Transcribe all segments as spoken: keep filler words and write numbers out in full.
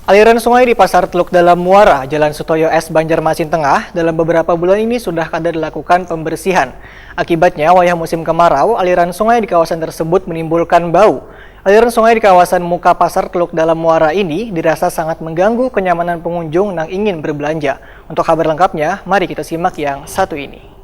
Aliran sungai di Pasar Teluk Dalam Muara, Jalan Sutoyo S, Banjarmasin Tengah, dalam beberapa bulan ini sudah kada dilakukan pembersihan. Akibatnya, wayah musim kemarau, aliran sungai di kawasan tersebut menimbulkan bau. Aliran sungai di kawasan muka Pasar Teluk Dalam Muara ini dirasa sangat mengganggu kenyamanan pengunjung nang ingin berbelanja. Untuk kabar lengkapnya, mari kita simak yang satu ini.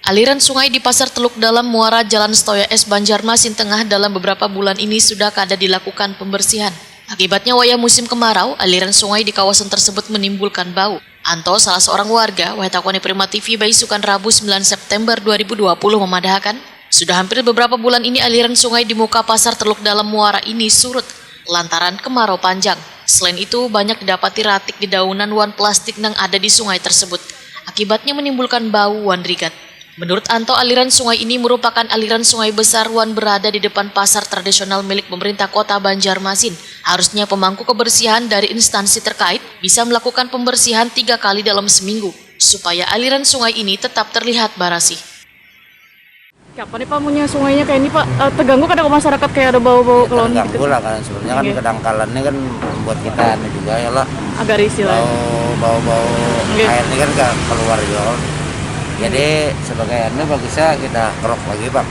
Aliran sungai di Pasar Teluk Dalam Muara, Jalan Setoya S, Banjarmasin Tengah, dalam beberapa bulan ini sudah kada dilakukan pembersihan. Akibatnya, wayah musim kemarau, aliran sungai di kawasan tersebut menimbulkan bau. Anto, salah seorang warga, wayah takuni Prima T V baisukan Rabu, sembilan September dua ribu dua puluh, memadahakan, sudah hampir beberapa bulan ini aliran sungai di muka Pasar Teluk Dalam Muara ini surut lantaran kemarau panjang. Selain itu, banyak didapati ratik dedaunan wan plastik nang ada di sungai tersebut. Akibatnya menimbulkan bau wan rigat. Menurut Anto, aliran sungai ini merupakan aliran sungai besar wan berada di depan pasar tradisional milik pemerintah Kota Banjarmasin. Harusnya pemangku kebersihan dari instansi terkait bisa melakukan pembersihan tiga kali dalam seminggu, supaya aliran sungai ini tetap terlihat barasih. Siapa nih, Pak, punya sungainya kayak ini, Pak? Eh, terganggu kada ke masyarakat kayak ada bau-bau Ya, kelon terganggu gitu? Lah, kan sebenarnya kan Oke. Kedangkalan ini kan membuat kita anu juga ya lah. Agak risih lah. Bau, bau-bau Oke. Air ini kan gak keluar juga. Jadi sebagai anu bagusnya kita kerok lagi, Pak.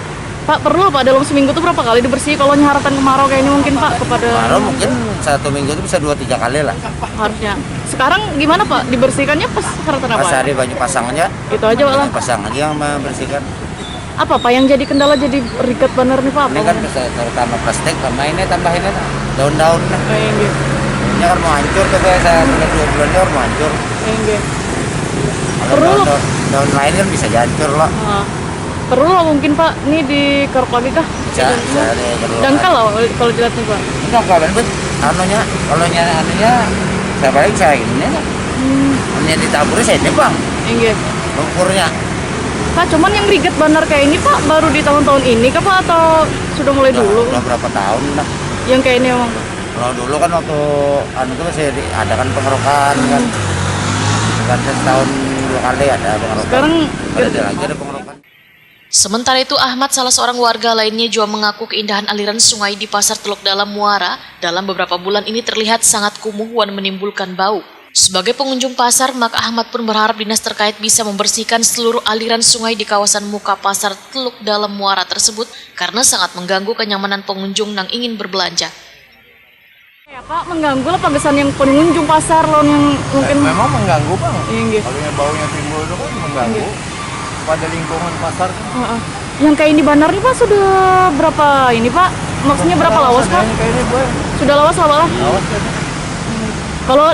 Pak, perlu, Pak, dalam seminggu tuh berapa kali dibersihi kalau nyaratan kemarau kayak ini mungkin, Pak, kepada Kalau mungkin satu minggu itu bisa dua tiga kali lah. Harusnya. Sekarang gimana, Pak? Dibersihkannya pas haratan apa? Pas hari banyu pasang aja. Itu aja, Pak, lah. Banyu pasang aja yang membersihkan. Apa, Pak, yang jadi kendala jadi rigat banar nih, Pak? Ini kan Apa? Bisa terutama plastik sama ini tambah ini lah, daun-daun lah. Oh, iya, iya. Ini kan mau hancur tuh, guys, saya Hmm. Bulan dua bulan ini mau hancur. Iya, iya. Kalau Perlu daun, lah. Daun, daun lain kan bisa hancur lah. Ah. Perlu lah mungkin, Pak, ini dikerok lagi kah? Bisa, Gitu. Bisa deh, perlu. Dangkal lah kalau dilihat nih, Pak. Enggak, kalau ini anunya, kalau nyari anunya, saya paling saya ini lah. Hmm. Hanya ditaburi saya ini, Bang. Iya, iya. Lumpurnya. Pak, cuman yang rigat banar kayak ini, Pak, baru di tahun-tahun ini kah, Pak, atau sudah mulai Udah, dulu? Udah berapa tahun dah. Yang kayak ini emang, Pak? Kalau dulu kan waktu anu tuh masih di-, ada kan pengerokan kan. Hmm. Kan setahun dua kali ada pengerokan. Sekarang Ada gitu. Lagi ada pengerokan. Sementara itu, Ahmad, salah seorang warga lainnya, juga mengaku keindahan aliran sungai di Pasar Teluk Dalam Muara dalam beberapa bulan ini terlihat sangat kumuh wan menimbulkan bau. Sebagai pengunjung pasar, maka Ahmad pun berharap dinas terkait bisa membersihkan seluruh aliran sungai di kawasan muka Pasar Teluk Dalam Muara tersebut karena sangat mengganggu kenyamanan pengunjung nang ingin berbelanja. Ya, Pak, mengganggu lah pagesan yang pengunjung pasar lawan yang mungkin Eh, memang mengganggu, Bang. Iya, nggih. Kalau yang baunya timbul itu kan mengganggu Nggih. Pada lingkungan pasar. Heeh. Yang kayak ini banar nih, Pak, sudah berapa ini, Pak? Maksudnya berapa Sudah lawas, Pak? Ada yang kayak ini, Bu. Sudah lawas lah, Pak, lah? Lawas ya. Kalau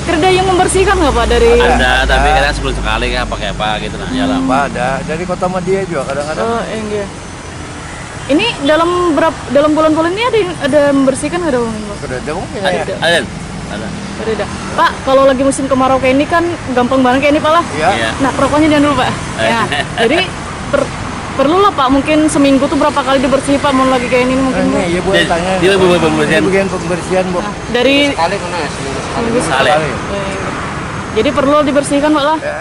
kerja yang membersihkan nggak, Pak, dari Ada, tapi Ada. Kadang sebulan sekali kah, pakai apa gitu, nah, ya lah. Hmm. Apa ada? Dari Kota Madya juga kadang-kadang. Oh, iya, nggih. Ini dalam berap-, dalam bulan-bulan ini ada yang, ada membersihkan ada, Bang? Sudah ada mungkin Ada, ya. Ada. Ada. Ada, ada. Pak, kalau lagi musim kemarau kayak ini kan gampang banget kayak ini, Pak, lah. Iya. Iya. Nah, rokoknya jangan dulu, Pak. Eh. Ya. Jadi per-, perlu lah, Pak, mungkin seminggu tuh berapa kali dibersihin, Pak, mau lagi kayak ini mungkin, Pak? Iya, Bu, Jadi, tanya. Dia Bu, Bu, pembersihan. Ini bagian pembersihan, Bu. Nah, dari Sekali mana ya? Seminggu sekali. Seminggu sekali. Sekali. Eh, jadi perlu dibersihkan, Pak, lah. Ya.